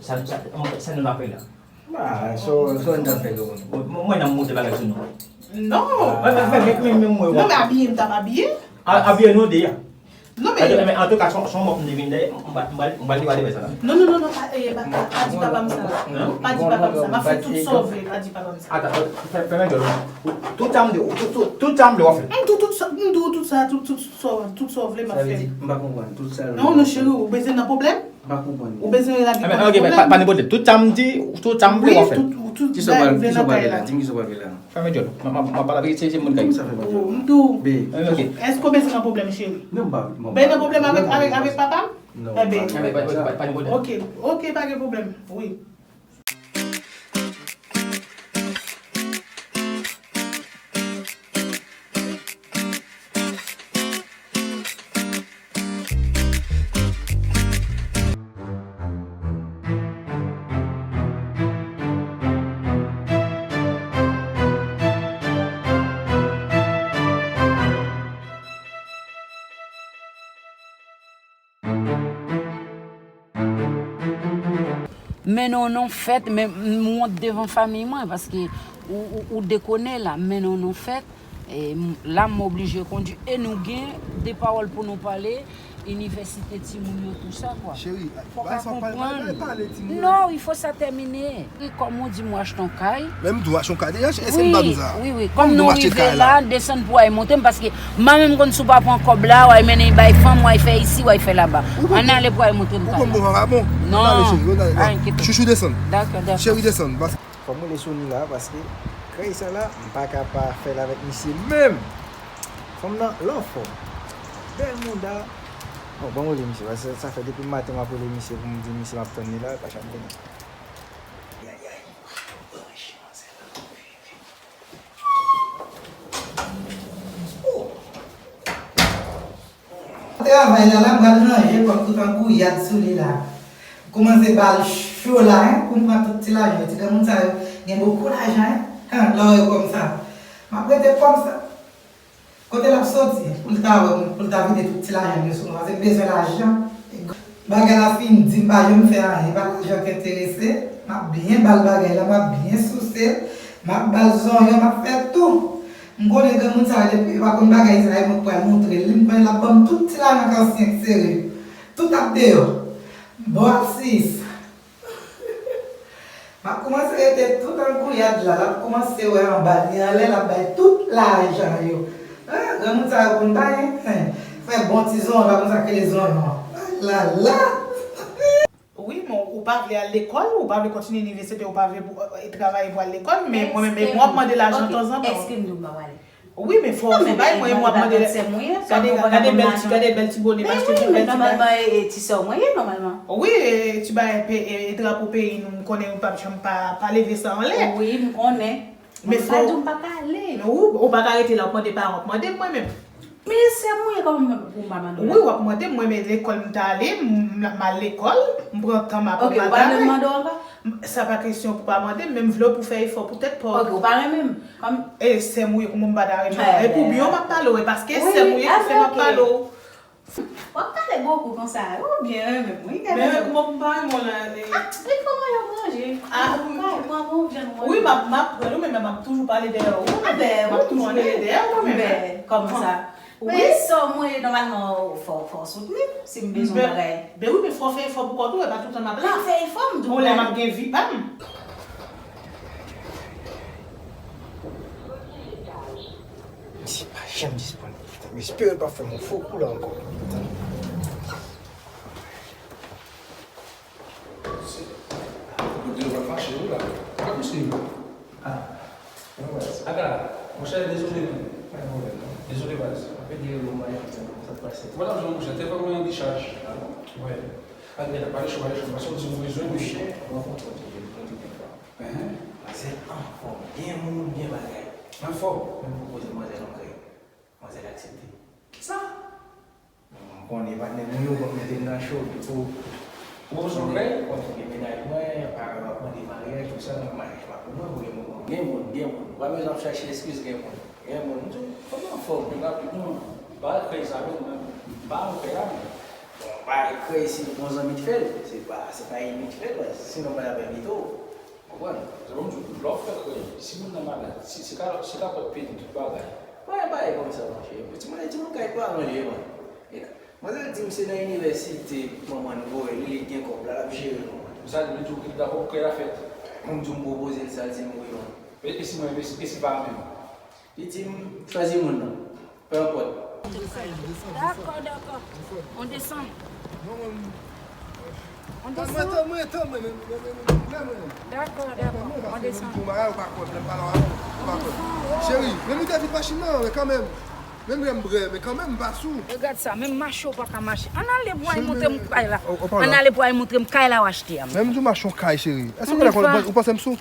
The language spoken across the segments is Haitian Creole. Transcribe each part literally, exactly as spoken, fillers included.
Sa, sa, sa nou ap fè la? Ah, so, so n ta fè yo. Mwen, mwen, nan monte bagay sou nou. Non. Mwen, mwen, mwen, mwen, mwen, Non, men abiye, m t ap abiye. A- Abiye nou de ya. Non, men. Antouka, antouka, son, son mòp m te vin dèyè, m pa, m pa, m pa li wale sa la. Non, non, non, non, pa, eh, pa, pa, pa di papa m sa. Pa di papa m sa. M ap fè tout sa w vle, pa di papa m sa. Ata, fè, fèmen djòl ou. Tout sa m di w, tout, tout, tout sa m vle w ap fè. M di w tout sa, m di w tout sa, tout, tout sa, tout sa w vle m ap fè. M pa konprann, tout sa. Non, non, cheri, ou bezwen nan pwoblèm? M pa konprann. Ou bezwen rele avèk mwen nan pwoblèm? Ok, pa, pa gen pwoblèm. Tout sa m di, tout sa m vle w ap fè. Wi, tout, tout bagay ou vle nan kay la. Di m kisa w pral fè la. Fèmen djòl ou. M, m, m ap pale avèk se, se moun kay. Sa fè pa djòl. M tou. Ok. Èske w bezwen nan pwoblèm, cheri? Non, m pa, m pa. Bezwen nan pwoblèm avèk, avèk, avèk papa m? Non, m pa. Enben. Pa, pa, pa, pa gen pwoblèm. Ok, ok, pa gen pwoblèm. Wi. Mennen w nan yon fèt, men m wont devan fanmi mwen, paske ou, ou, ou dekone la, m mennen w nan yon fèt, e m, la m oblije kondui, e nou gen de pawòl pou nou pale, inivèsite timoun yo, tou sa, kwa. Cheri, fò w ka konprann. Non, il faut ça terminer. Wi, kòm ou di m w achte yon kay. Men m tou achte yon kay deja, èske m pa di sa? Wi, wi, wi. Kòm nou rive la, desann pou w al monte m, paske m pa menm konn si w pa pran kòb la, w al mennen bay fanm, w al fè isi, w al fè laba. Ann ale pou w al monte m kay la. Ou konn bon vagabon. Non, pa enkyete w. Chouchou desann. Dakò, dakò. Cheri desann. Fò m rele Sony la, paske kay sa la, m pa ka pa fè l avèk misye menm. Fanm nan, lè w fò. Bèl mouda. Bon, ban m rele misye, paske sa fè depi maten m ap rele misye pou m di misye m ap tann li la, l pa janm vini. Travay la, la, m pral ranje kòm tout an gouyad sou li la. Koumanse ba l cho la, en, pou m pran tout ti lajan yo. Ti granmoun sa yo gen bokou lajan, en. Hen, lè w wè yo kòmsa. M ap rete kòmsa. Kote l ap soti pou l ta wè m, pou l ta vide tout ti lajan m yo sou mwen, paske m bezwen lajan. Bagay la fin di, m pa janm fè anyen, e pa lajan k enterese. M ap byen ba l bagay la, m ap byen souse l, m ap ba l zonyon, m ap fè tou. M konnen granmoun sa yo, depi yo pa konn bagay sa yo, mwen k pral montre l li, m konnen l ap ban m tout ti lajan k ansyen k sere yo. Tout ap deyò. Bon, sis. M ap koumanse rete tout an gouyad la, l ap koumanse wè anba li anlè, l ap bay tout lajan yo. Hen, granmoun sa yo konn bay, hen. Fè bon ti zonyon, pa konn sa k rele zonyon an. Alala! Wi, men ou pa vle al lekòl, ou pa vle kontinye inivèsite, ou pa vle pou, e, travay pou al lekòl, men mwen menm, e, mwen ap mande lajan tanzantan. Èske m di w m pa prale? Wi, men fò w bay mwen, mwen ap mande. Gade, gade bèl ti, gade bèl ti bone m achte pou bèl ti bagay. Nòmalman, e, ti sè w mwen ye, nòmalman. Wi, e, ti bagay, e, drapo peyi nou, m konnen ou p ap janm pa, pa leve sa anlè. Wi, m konnen. Men fò. Mwen pa di w m pa prale. Men ou, ou pa ka rete la, w ap mande paran, w ap mande m mwen menm. Men sè m ou ye, kòman pou m pa mande w la? Wi, w ap mande m, mwen, men lekòl m t ale, m, m al lekòl, m pran tan m aprann. Ok, ou pa menm mande w ankò? Sa pa kesyon pou pa mande m, men m vle w pou fè efò pou tèt pa w. Ok, ou pa renmen m? Kòm. E sè m ou ye, kòman m pa ta renmen w? E pou byen w m ap pale w, e paske sè m ou ye ki fè m ap pale w. W ap pale bokou konsa, ou byen renmen m, wi. Men kòman m pa renmen w la? Ah, li fò manje w manje. Ah, wi. Ou pa renmen w, ou byen manje. Wi, m ap, m ap pran l, men m ap toujou pale dèyè w. Ah, ben, m ap toujou rele dèyè w, men. Ben, kòman sa? Wi. Men sè w mwen ye, nòmalman, fò, fò w soutni m, si m bezwen bagay. Ben wi, men fò w fè efò pou kò w tou, e pa tout tan m ap la. M fè efò, m di w. Yon lè m ap gen vi pa m. Misye pa janm disponib. M espere l p ap fè m yon fo kou la ankò. Ou di nou pa fache wi la. Pa konsi. Ah. Aga, monchè, dezole wi. Pa gen pwoblèm non. Dezole baz. Apre de yo mwen sa k pase. Mwen t ap jwenn monchè, telefòn mwen an dichaj. Ah bon? Wi. Pa gen, pa gen cho, pa gen cho. Paske w di m bezwen monchè. Mwen kontan. Enhen. Manzèl anfòm, byen moun, byen bagay. Anfòm. Men m pwopoze manzèl yon kay. Manzèl aksepte. Kisa? M konnen patnè mwen yo pap mete m nan cho, pito. Ou bezwen yon kay? Kontinye mennaj mwen, paran yo ap mande maryaj, tout sa, nan maryaj pa pou mwen, pou gen moun. Gen moun, gen moun. Ou pa bezwen ap chache eskiz, gen moun. Gen moun. M di w, fò m anfòm, pi rapid non. Pa kay sa non, mwen, m pa nan kay la, men. Bon, pa kreye si bon zanmi t fè l, se pa, se pa enmi t fè l, sinon pa t ap envite w. Konprann? Se kòm di w, lè w fè kreye, si moun nan malad, si, se ka, se ka pòt pete tout bagay. Bagay pa ye kòmsa, monchè. Timoun, timoun kay paran li ye, man. E, manzèl di m se nan inivèsite manman l voye l, li gen kòb la, l ap jere l, man. Sa di m di w ki dakò pou kreye la fèt. Moun di w m pwopoze l sa, l di m wi, man. E, e si mwen, e si, e si pa menm? Li di m chwazi moun nan. Peu importe. Dakò, dakò. On desann. On desann. Dakò, dakò. On desann. Cheri, men mwen te vin machin nan, men kanmenm. Men mwen m brè, men kanmenm m pa sou. Regarde ça, menm mache w pa ka mache. Ann ale pou al montre m kay la. Ann ale pou al montre m kay la w achte a. Menm di w mache yon kay, cheri. Èske w pa dakò? Ou panse m sou?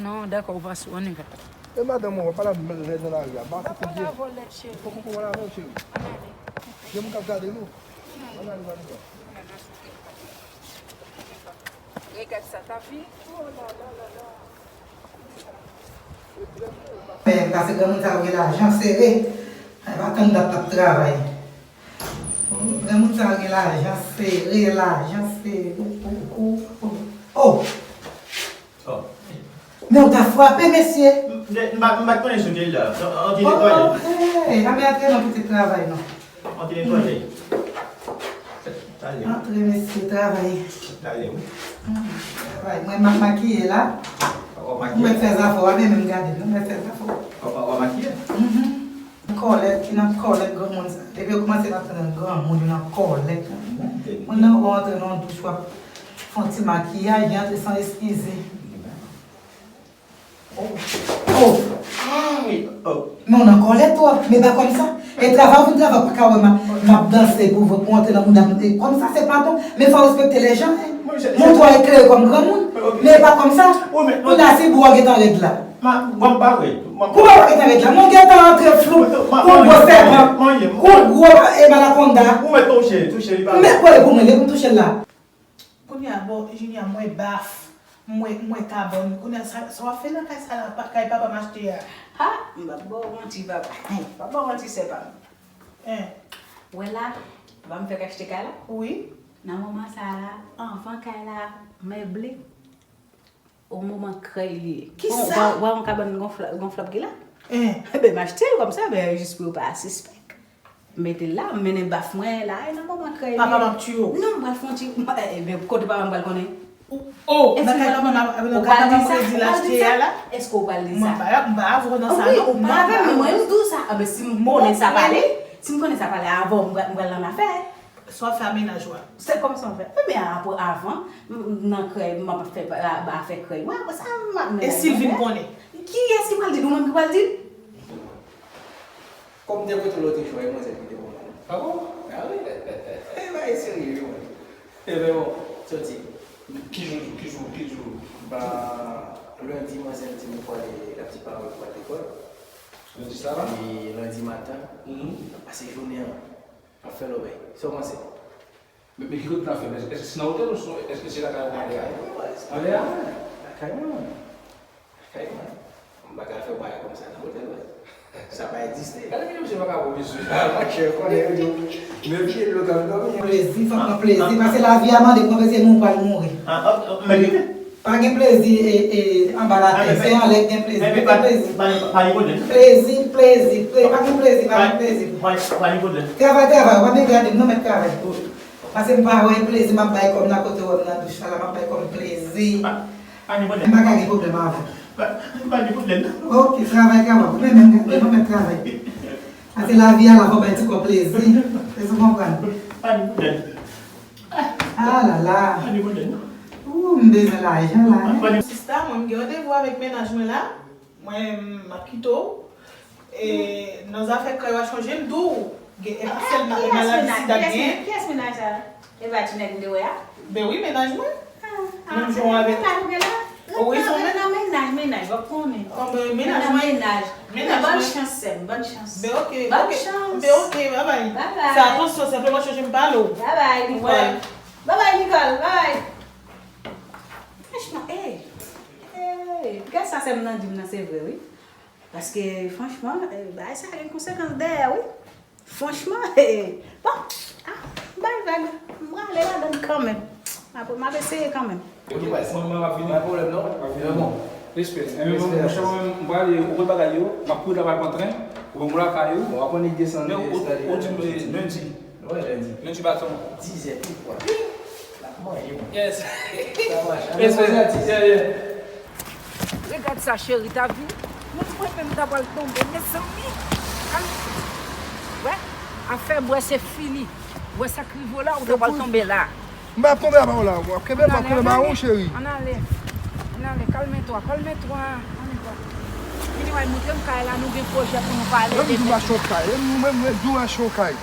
Non, dakò, ou pa sou. Ann ale. E madanm mwen, w ap pale avè m lèd nan lari a. Ba se pou byen. Fòk ou konprann avè m, cheri. Gen moun k ap gade nou. Ann ale, Manika. Regarde ça, t'as vu? Oh là là là là. Pase granmoun sa yo gen lajan sere. Ay, pa tann dat ap travay. Granmoun sa yo gen lajan sere, lajan sere. Ou, ou, ou, ou. Oh! Oh. Men w ta frape, mesye. M, m, m pa, m pa t konnen si w te la. An, an te netwaye. Oh, hey, la men antre nan pitit travay, non. An te netwaye. Talè. Antre, mesye, travay. Talè, wi. Hmm, travay. Mwen, m ap makiye la. W ap makiye? Ou mèt fè zafè w, a, men menm gade, nou mèt fè zafè w. W ap, w ap makiye? Mhm. Kòlèt, ki nan kòlèt granmoun sa. Depi yo kòmanse nan tan granmoun, yo nan kòlèt. Moun nan wè w antre nan yon douch, w ap fè yon ti makiyaj, li antre san eskize. Oh. Oh. Men w nan kòlèt twòp, men pa kòmsa. E travay, ou vin travay, ou pa ka wè m ap, m ap danse pou, pou antre nan mouda m. E kòmsa, se pa bon. Men fò w respekte lèjan, hein. Montre w eklere kòm granmoun. Men pa kòmsa. Kounye a, si bou a gentan rèd la. Ma, mwen pa wè. Mwen pa wè gentan rèd la. Mwen gentan antre flou. Kou gwo sèpan. Kou gwo, e, anakonda. Ou mèt touche, touche li pa. Mèt kole pou mwen, lè pou m touche l la. Kounye a, bon, Junior, mwen baf. Mwen, mwen kabòn. Kounye a, sa, sa w ap fè nan kay sa la, pa, kay papa m achte a? Ha, m p ap ba w manti, papa. M p ap ba w manti, sè pa m. Hein? Wè la, papa m fèk achte kay la. Wi. Nan moman sa la, anvan kay la meble, yon moman krèy li ye. Kisa? Bon, w, w wè yon kabann gonfla-, gonflab ki la? Hein. Enben, m achte l kòmsa, ben, jis pou yo pa sispèk. M mete l la, m mennen baf mwen la, e nan moman krèy li ye. Papa m ap tiye w. Non, m pral fè yon ti, m pa, enben, kote papa m pral konnen? Oh, nan kay papa m ap, nan kay papa m kredi l achte a la? Èske w pral di sa? M pa, m pa avè w nan sa non. Wi, ou pa avè m, men mwen, m di w sa. Anben, si m konnen sa pale, si m konnen sa pale avè w, m pral, m pral nan afè. Sa w ap fè a mennaj ou a? Se kòmsi w ap fè. Wi, men apre, avan, m, m nan krèy, m ap fè, ba, ba, fè krèy. Wi, apre sa, m ap mennaj mwen. E si l vin konnen? Kiyès ki pral di l? Ou menm ki pral di l? Kòm de kote lòt echwe, e manzè ki te bon la. Ah bon? Ah wi. E bagay serye wi, mwen. Ebyen bon, soti. Ki jou, ki jou, ki jou? Ba, lendi, manzè di m pou ale, l ap di paran l pou al lekòl. Lendi sa la? E lendi maten, mhm, n ap pase jounen an. Ap fè lòbèy. Sa w panse? Men, men ki kote n ap fè? Èske se nan otèl ou se, èske se lakay ou? Lakay mwen, baz. Anlè a? Lakay mwen. Lakay mwen. M pa ka fè bagay kòmsa nan otèl, baz. Sa pa egziste. Gade ki mesye vakabon, mesye. Ah, monchè, konnen yo. Men vye dlo k ap dòmi. Plezi, fòk pran plezi. Paske lavi a mande pran plezi, nou pral mouri. Ah, ah, ah, men Pa gen plezi, e, e, anba latè. Se anlè k gen plezi. Pa gen plezi. Plezi, plezi, plezi. Pa gen plezi, pa gen plezi. Travay, travay. W ap gade m, non, mèt travay. Paske m pa wè plezi m ap bay kò m nan kote w wè m nan douch la, m ap bay kò m plezi. M pa ka gen pwoblèm avè w. Ok, travay, travay. Ou menm, menm gade, non, mèt travay. Paske lavi a la, fò bay ti kò plezi. Èske w konprann? Ah la la. Ooh, m bezwen lajan la, hein. Sista, mwen m gen randevou avèk mennaj mwen la. Mwen, m ap kite w. E, nan zafè krèy w a chonje m di w. Gen, e pa sèl maladi sida k genyen. Kiyès mennaj sa? E pa ti nèg m te wè a? Ben wi, mennaj mwen. Menm jan w avèk. Wi, se mennaj. Nan mennaj, mennaj, w ap konnen. Mennaj mwen. Mennaj. Mennaj mwen. Bòn chans, sè m, bòn chans. Ben ok, ok. Bòn chans. Ben ok, babay. Babay. Fè atansyon, senpleman chonje m pale w. Babay, Nicole. Babay, Nicole, babay. Franchman, eh, eh, gad sa sè m nan di m nan, se vre, wi. Paske, franchman, eh, bagay sa gen konsekans dèyè, wi. Franchman, eh, bon, ah, bay vag. M prale ladan l kanmenm. M ap, m ap eseye kanmenm. Ok, baz. Mwen, mwen, m ap vini. Pa pwoblèm, non. M ap vini. Bon. Respè. Enben, mwen, mwen, mwen, mwen prale, ou wè bagay yo, m ap kouri travay pran tren, ou wè mwen lakay ou. Bon, apre nèg desann. Men ou, ou di m, eh, lendi. Wi, lendi. Lendi baton. Dizè pil fwa. L ap manyen. Yes. Sa mache. Respè. Yeah, yeah. Regad sa, cheri, ta vin. Mwen di mwen menm ta pral tonbe, mezanmi. Al. Wè, afè bwè se fini. Bwè sa k rive w la, ou ta pral tonbe la. M pa ap tonbe la, pa w la. W ap kenbe m, w ap kenbe mawon, cheri. Ann ale, ann ale. Ann ale, kalme twa, kalme twa, kalme twa. Vini w al montre m kay la, nou gen pwojè pou nou pale demen. Lè m di w m achte yon kay, lè m, mwen, mwen di w m achte yon kay.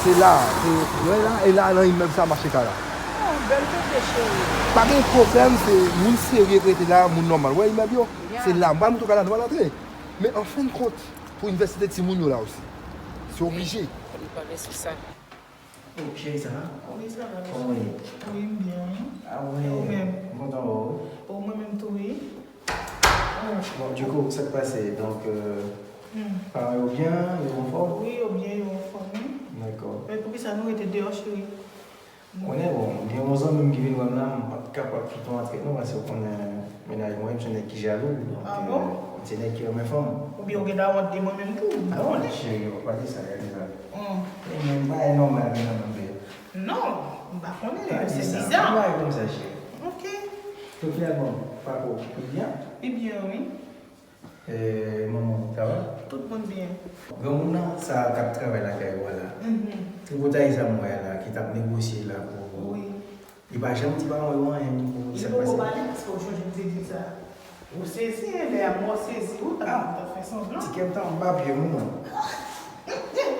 Se la, se, wè la, e la nan imèb sa m achte kay la. Oh, bèl tete cheri. Pa gen pwoblèm, se moun serye k rete la, moun nòmal. Wè imèb yo, se la. M pral montre w kay la, nou pral antre. Men an fen de kont, pou inivèsite timoun yo la osi. Se oblije. Fò n pale sou sa. Oh, cheri, sa va? Wi, sa va, mesye. Kòman w ye? Wi, m byen, wi. Ah, wi. E ou menm? M kontan wè w. Oh, mwen menm tou, wi. Oh. Bon, du coup, sa k pase? Donk, euh, paran yo byen, yo anfòm? Wi, yo byen, yo anfòm, wi. Dakò. Men poukisa nou rete deyò, cheri? Konnen, bon, gen yon zanmi m ki vin wè m la, m pa t kapab kite w antre non, paske w konnen mennaj mwen, m se nèg ki jalou, donk, euh, m se nèg ki renmen fanm. Oubyen w gen dawont de mwen menm tou, m pa konnen. Ah non, cheri, w pa di sa, gade sa. E mwen, m pa e nòmal, men nan mwen. Non, m pa konnen, se biza. Pa di sa, pa pale konsa, cheri. Ok. Donk, finalman, pako, li byen? Li byen, wi. Eh, manman, sa va? Tout moun byen. Granmoun nan, sa k ap travay lakay ou a la. Tripotay sa m wè a la, ki t ap negosye la pou ou. Wi. Li pa janm di paran yo anyen pou sa k pase? Li poko pale, paske ou chonje m te di l sa. Ou sezi, hein, lè a mò sezi, ou ta, ta fè sanblan. Ti kè m ta anba pye m, wi.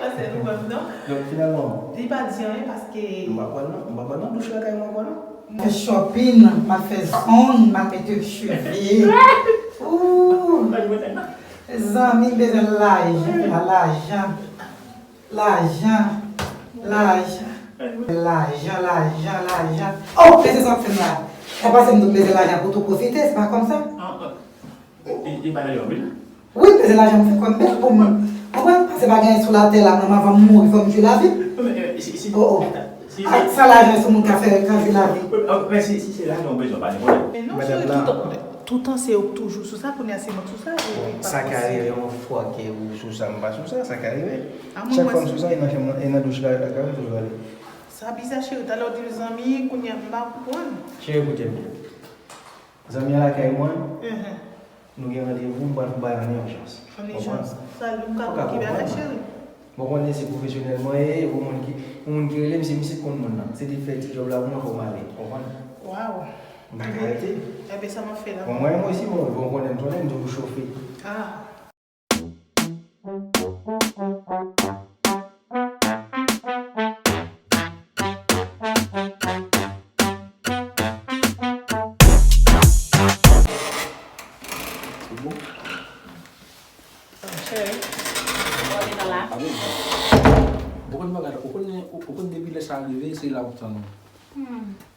Pase nou menm, non? Donk, finalman. Li pa di anyen paske. M pa pral non, m pa pral nan douch lakay mwen ankò non. Fè shopping, m ap fè zong, m ap mete cheve. Ooh. Zanmi, m bezwen lajan, lajan, lajan, lajan, lajan, lajan, lajan. Oh, men se sa w ap fè m la. Sa pase m di w m bezwen lajan pou tou pwofite, se pa kòmsa. Li, li pa nan yon vil. Wi, m bezwen lajan m fè kòm bèl pou mwen. Konprann? Paske pa gen anyen sou latè la, menm avan m mouri, fò m jwi lavi. Oh, oh. Ak sa lajan sou moun ka fè, ka jwi lavi. Men si, si se lajan ou bezwen, pa gen pwoblèm. Men non, cheri, toutan, toutan se ou k toujou sou sa, kounye a se mwen k sou sa. Bon, sa ka rive yon fwa ke ou sou sa, m pa sou sa, sa ka rive. Chak fwa m sou sa, e nan chanm nan, e nan douch la, lakay m toujou ale. Sa biza, cheri, talè w di m zanmi, kounye a m pa konprann. Cheri, koute m byen. Zanmi an lakay mwen, nou gen randevou, m pral pou bay an ijans. An ijans. Sa, nou ka konn ki bagay, cheri. Bon, konnen se pwofesyonèl mwen ye, pou moun ki, pou moun ki rele m, se misye k konn moun nan. Se li k fè ti djòb la pou mwen, fò m ale, konprann? Waw. M pa ka rete. Enben, sa m ap fè la? Bon, mwen, mwen osi, mwen, bon, konnen m tounen, m toujou chofe. Ah. Cheri, ou konn bagay la, ou konn, ou konn depi lè sa rive, se la pou tann ou.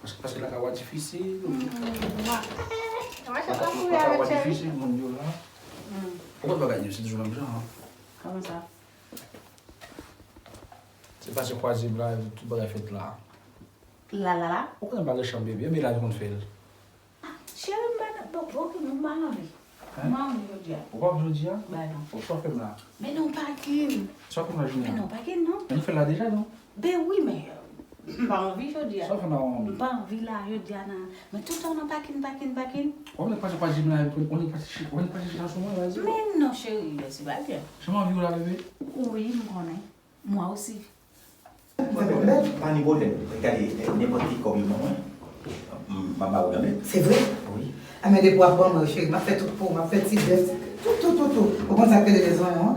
Paske, paske lakay ou a difisil. Lakay ou a difisil, moun yo la. Ou konn bagay yo, se toujou menm jan an. Kòman sa? Se pase kwaze m la, tout bagay fèt la. La, la, la? Ou konnen m pa gen chanm, bebe, men la nou konn fè l. Ah, cheri, m pa nan, bon, bon, ok, m pa anvi. M pa anvi jodi a. Ou pa anvi jodi a? Ben non. Sa w fè m la? Men non, pa kin. Sa w fè m la jounen an? Men non, pa kin, non. Men nou fè l la deja, non? Ben wi, men, euh, m pa anvi jodi a. Sa w fè m la, ou anvi? M pa anvi la jodi a, nan. Men tout tan nan pakin, pakin, pakin. Ou nèk pase pa di m la, ou nèk pase chi-, ou nèk pase chita sou mwen, vas-y. Men non, cheri, se pa byen. Jan m anvi w la, bebe. Wi, m konnen. Mwen osi. Pa ni pwoblèm. Gade, eh, nenpòt ki kòb yo ban mwen, m, m ap ba ou tande. Se vre? Wi. A, men depi w ap ban mwen yo, cheri, m ap fè tout pou ou, m ap fè ti bèf, tout, tout, tout, tout. Ou konn sa k rele lèzonyon an?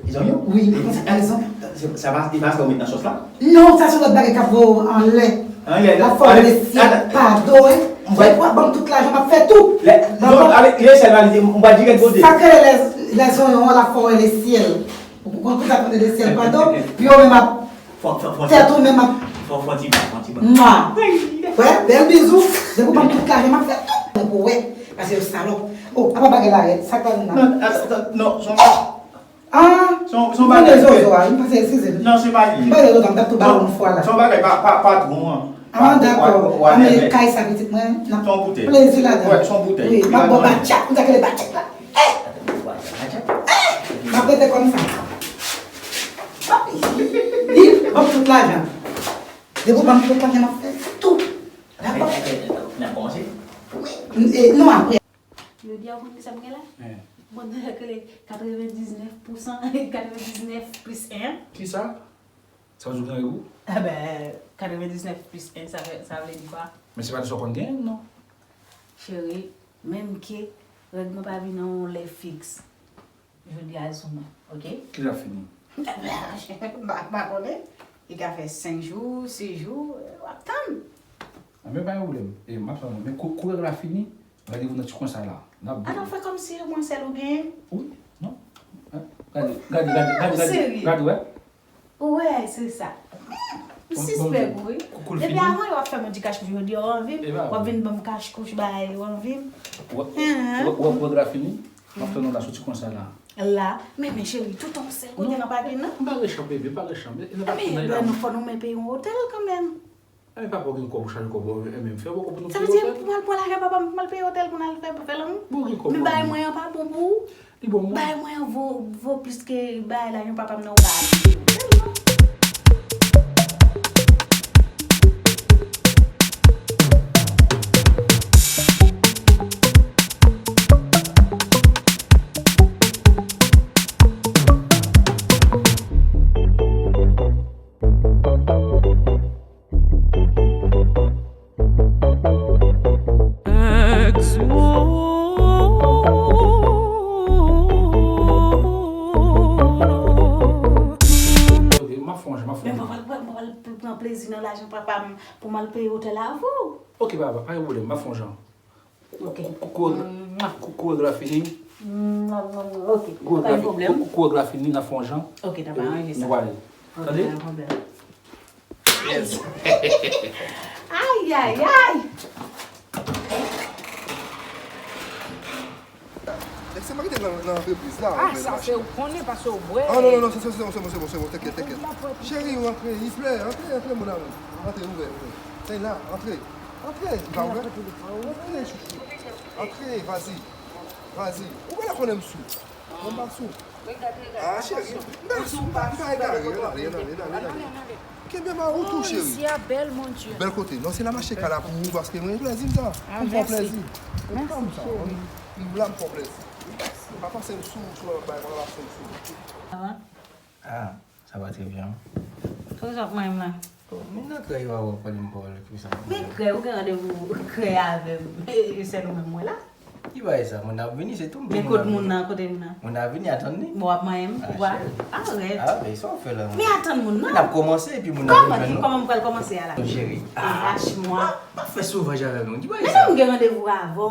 Lèzonyon? Wi, ou konn sa k rele lèzonyon? Sa pa, e pa sa ou met nan sòs la? Non, sa se lòt bagay k ap voye w anlè. Anlè. L ap fè w wè lesyèl, padon, wi. Depi w ap ban m tout lajan, m ap fè tout. Lè, non, avèk lesyèl, m pa dirèk kote. Sa k rele lè, lèzonyon an, l ap fè w wè lesyèl. Ou konn kote ap tande lesyèl, padon, pi yo menm ap, tèt ou menm ap. Fò, fò ti bak, fò ti bak. Mwa. Wè, bèl bizou. Depi w ban m tout lajan, m ap fè tout pou wè. Paske yo salòp. Oh, apa bagay la rèd. Sa k pa vin la? Non, non, non, son, ah! Son, son bagay. Zozo a, m pase, eskize m. Non, se pa li. M pase zozo, m t ap tou ba w yon fwa la. Son bagay, pa, pa, patwon an. Ah, dakò. Anben, kay sa, pitit mwen, n ap pran plezi ladan. Wi, m ap bò batjak, m ta rele batjak la. Eh! Eh! M ap rete kòm sa. Li ban m tout lajan. Depi w ban m tout lajan, m ap fè tout. Dakò? N ap kòmanse? Wi. E, non, apre. Jodi a, ou konn kisa m gen la? Mwen gen rele katrevendiznèf pousan, katrevendiznèf plis en. Kisa? Sa w di w gen règ ou? Enben, katrevendiznèf plis en, sa vle, sa vle di kwa? Men se pa de sa w konn genyen, non. Cheri, menm ke règ mwen pa vin nan yon lè fiks, jodi a l sou mwen, oke? Kilè l ap fini? M pa, m pa konnen. Li ka fè senk jou, sis jou, w ap tann. Enben, pa gen pwoblèm. E, m ap tann ou. Men kou, kou règ la fini, randevou nan ti kwen sa la. N ap... A, n ap fè kòmsi se mwen sèl ou genyen? Wi, non. Gade, gade, gade, gade, gade, gade, wè. Ou wè, se sa. M sispèk ou, wi. Depi avan, w ap fè m yon ti kach kouch jodi a, w anvi m. W ap vin ban m kach kouch, bagay, w anvi m. Wè, wè, wè, règ la fini. M ap tann ou la, soti konsa la. La, men, men cheri, tout yon sèl kote nan pake, non? M pa gen chan, bebe, m pa gen chan. Men, men, nou fò nou men peye yon otèl kanmenm. Enben, papa w gen kòb, ou chaje kòb, enben, m fè w kòb pou nou peye otèl. Sa vle di, pou m al pran lajan papa m, pou m al peye otèl, pou n al fè, fè lanmou? Bon, ou gen kòb. Men bagay mwen an pa bon pou ou. Li bon, mwen. Bagay mwen an vo, vo plis ke bagay lajan papa m nan, ou pa al peye otèl, non. Ok, m ap fè yon jan, m ap fè yon jan. Men mwen pral, mwen pral pran plezi nan lajan papa m pou m al peye otèl avè w. Ok, papa, pa gen pwoblèm, m ap fè yon jan. Ok. Kou, kou, kou règ la fini. Ok, pa gen pwoblèm. Kou, kou règ la fini, n ap fè yon jan. Ok, n ap aranje sa. Nou prale. Ok, pa gen pwoblèm. Yes. Ay, ay, ay. Lèk se mwen ki te nan, nan antrepriz la. Ah, sa se ou konnen paske ou bwè. Ah, non, non, non, se, se, se bon, se bon, se bon, se bon, tèkèt, tèkèt. Cheri, ou antre, il plaît, antre, antre, mon amour. Antre, ouvè, ouvè. Se la, antre. Antre, m pa ouvè. Antre, chouchou. Antre, vas-y. Vas-y. Ou pa konnen m sou. Mwen pa sou. Ah, cheri, m pa sou, m pa egare. Ann ale, ann ale, ann ale, ann ale. Kenbe ma ou tou, cheri. Oh, isi a bèl, mon Dieu. Bèl kote. Non, se la m achte kay la pou ou, paske mwen plèzi m sa. Ah, mèsi. Mwen pran plèzi. Mèsi, cheri. M la, m pran plèzi. Pa panse m sou, sou lòt bagay, mwen pa panse m sou. Ah, ça va très bien. Kòman sa ap manyen m la? Oh, men nan krèy yo a wè pale m pawòl ki sa. Men krèy, ou gen randevou krèy avè m. E, e sèl ou menm mwen la. Ki bagay sa? Moun ap vini, se tou m di moun ap vini. Men kot moun nan, kote moun nan? Moun ap vini, atann li. Bon, w ap manyen m, ou pa? Arèt. Ah, men sa w fè la, men atann moun nan. N ap kòmanse, epi moun nan vin jwenn nou. Kòman ki, kòman m pral kòmanse a la? Non, cheri. Ah. Lach mwa. Pa, pa fè sovaj avè m, non. Ki bagay sa? Men non, m gen randevou avè w,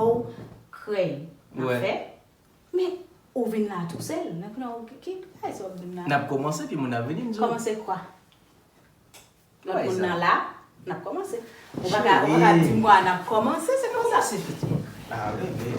krèy. N ap fè. Men, ou vin la tousèl. Nan kounye a, ou ki, ki bagay sa w ap vin la? N ap kòmanse, epi moun ap vini, m di w. Kòmanse kwa? Lòt moun nan la, n ap kòmanse. Ou pa ka, ou pa ka di m, "Wa, n ap kòmanse," se konsa. Kòmanse pitit. Ah, bebe.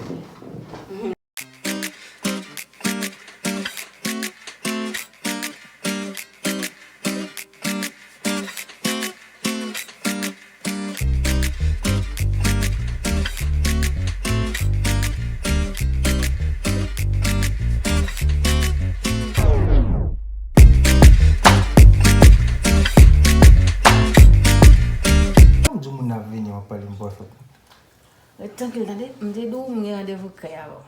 Kòm di moun ap vini, w ap pale m bò fòt. Ret trankil, tande. M te di w m gen randevou krèy avè w.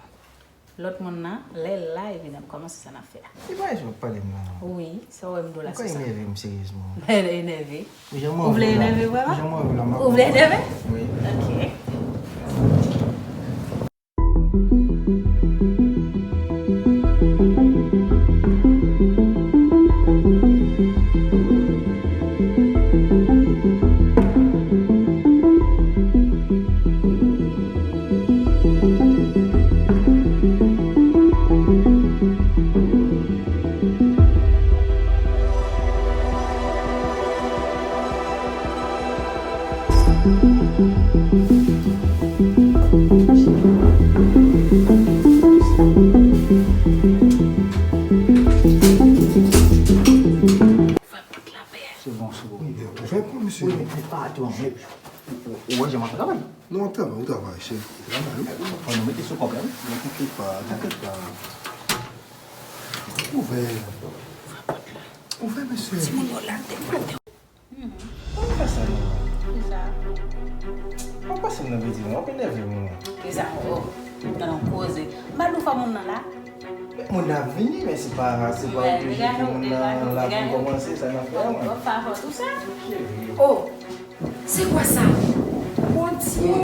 Lòt moun nan, lè l la, epi n ap kòmanse sa n ap fè a. Se pa jan w ap pale m la, non. Wi, sa w wè m di w la, se sa. Ou ka enève m seryezman. Enève? Ou vle enève vrèman? Ou vle enève? Wi. Ok. Wi, men, men pa atò, men ou, ou, ou wè jan m ap travay. Non, w ap travay, w ap travay, cheri. Travay, wi. Fò nou mete sou kòb la, wi. Non, tanke pa, tanke pa. Ouvè. Ouvè, mesye. Timoun yo la, te kote. Ou fè sa, non? Kisa? Ou pase m nan piti, non? W ap enève m, non? Kisa? Oh, nan koze. M pa di w fè moun nan la. Moun nan ap vini, men se pa, se pa oblije ke moun nan la pou kòmanse, sa n ap fè a, mwen. Ou pa fè tou sa? Oh, se kwa sa? Bondye!